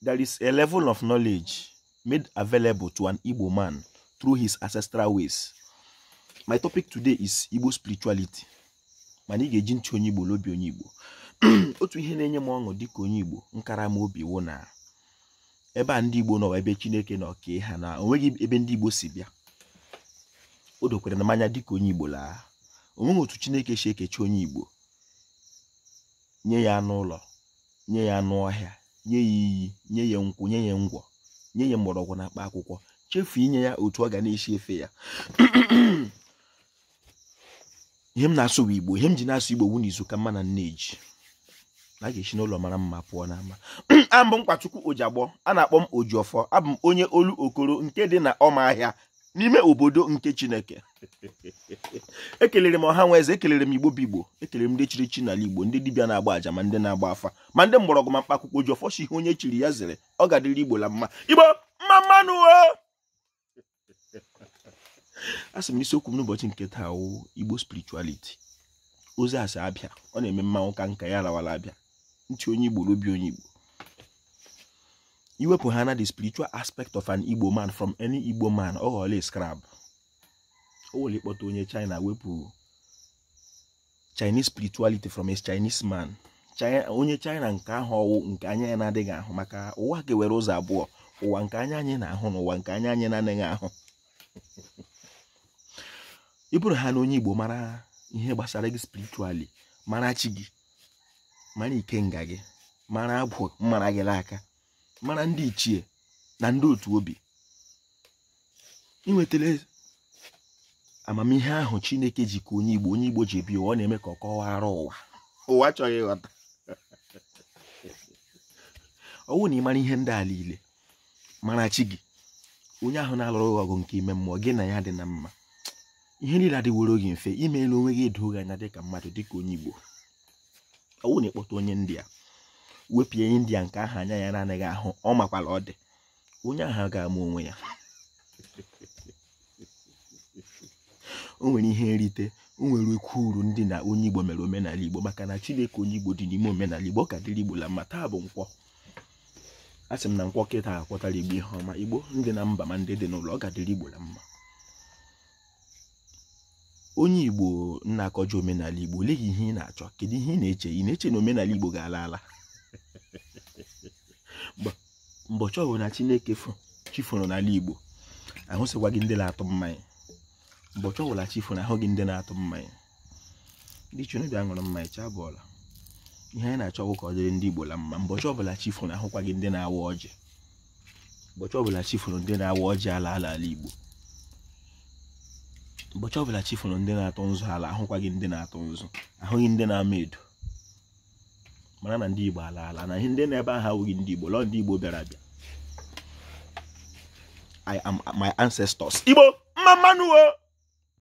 There is a level of knowledge made available to an Igbo man through his ancestral ways. My topic today is Igbo spirituality. Mana ị ga-eji ntị onye Igbo n'obi onye Igbo. Otu ihe na-enye m ọṅụ dịka onye Igbo nkarama obi wụ na ebe a ndị Igbo nọ ebe Chineke nọ kee ha na onweghị ebe ndị Igbo si bịa. O dokwere na m anya dịka onye Igbo laa. Onweghị otu Chineke si ekechi onye Igbo nye ya anụ ụlọ, nye ya anụ ọhịa, nye ya iyi, nye ya nkwụ, nye ya ngwọ, nye ya mgbọrọgwụ na mkpa akwụkwọ, chefu inye ya otu ọ ga na-esi efe ya. Ihe m na-asụ bụ Igbo, ihe m ji na-asụ Igbo wụ n'izu ka mma na nneji. Na a ga-esi n'ụlọ mara mma pụọ n'ama. Abụ m Nkwachukwu Ojiagbọ, a na-akpọ m Ojiọfọ, abụ m onye olu okoro nke dị na Ọmahịa n'ime obodo nke Chineke. Ekelere m ọha nwe eze, ekelere m Igbo bụ Igbo, ekelere m ndị chiri chi n'ala Igbo, ndị dibịa na-agba àjà ma ndị na-agba afa, ma ndị mgbọrọgwụ ma mkpa akwụkwọ. Ojiọfọ si ihe onye chiri ya zere, ọ ga-adịrị Igbo la mma. Igbo mma mmanụ o! A sị m n'isiokwu m n'ụbọchị nke taa wụ Igbo spirituality. Ozi asị abịa, ọ na-eme mmanwụ ka nka ya lawala abịa. Ntị onye Igbo n'obi onye Igbo. Iwepụ ha na the spiritual aspect of an Igbo man from any Igbo man, ọ ghọọla scrap. O nwere ịkpọta onye China wepụ Chinese spirituality from a Chinese man. Onye China nke ahụ ọwụ nke anya ya na-adịghị ahụ, maka ụwa ga-ewere ụzọ abụọ, ụwa nke anya anyị na-ahụ na ụwa nke anya anyị na-anaghị ahụ. Ị bụrụ ha na onye Igbo mara ihe gbasara gị spiritually, mara chi gị, mara ikenga gị, mara agwụ mara gị n'aka, mara ndị ichie na ndị otu obi, ị nwetara amamihe ahụ Chineke ji ka onye Igbo, onye Igbo ji ebi ụwa, ọ na-eme ka ọ kọwara ụwa. Ụwa achọghị ịghọta. Ọ bụrụ na ị mara ihe ndị a niile, mara chi gị, onye ahụ na-alụrụ gị ọgụ nke ime mmụọ gị na ya dị na mma, ihe niile adịworo gị mfe, imeela onwe gị edo gị anya dịka mmadụ, dịka onye Igbo. Ọ bụrụ na ịkpọta onye India, wepụ ya India nke ahụ anya ya na-anaghị ahụ, ọ makwala ọ dị, onye ahụ ga-ama onwe ya. O nwere ihe nrite, o nwere okwu uru ndị na onye Igbo mere omenala Igbo, maka na Chineke onye Igbo dị n'ime omenala Igbo, ọ ka dịrị Igbo la mma. Taa bụ nkwọ. A sị m na nkwọ kịta akwọtara Igbo ihe ọma. Igbo ndị na mba ma ndị dị n'ụlọ, ọ ga-adịrị Igbo la mma. Onye Igbo na-akọjọ omenala Igbo, olee ihe ị na-achọ? Kedu ihe ị na-eche? Ị na-eche na omenala Igbo ga-ala ala? Mbọchị ọbụla Chineke chifụrụ n'ala Igbo, ahụsịkwa gị ndị na-atụ mmanya. Mbọchị ọbụla chifụrụ, ahụ gị ndị na-atụ mmanya. Ndị Chineke aṅụrụ mmanya cha bụọla. Ihe anyị na-achọ bụ ka ọ dịrị ndị Igbo la mma. Mbọchị ọbụla chifụrụ, ahụkwa gị ndị na-awa ọjị. Mbọchị ọbụla chifụrụ, ndị na-awa ọjị ala ala ala Igbo. Mbọchị ọbụla chifụrụ, ndị na-atụ nzu ala, ahụkwa gị ndị na-atụ nzu, ahụghị ndị na-ama edo. Mara na ndị Igbo ala ala, na ihe ndị na-ebe ahụ awụghị ndị Igbo, lọọ ndị Igbo bịara abịa. I am my ancestors. Igbo mma mmanụ o!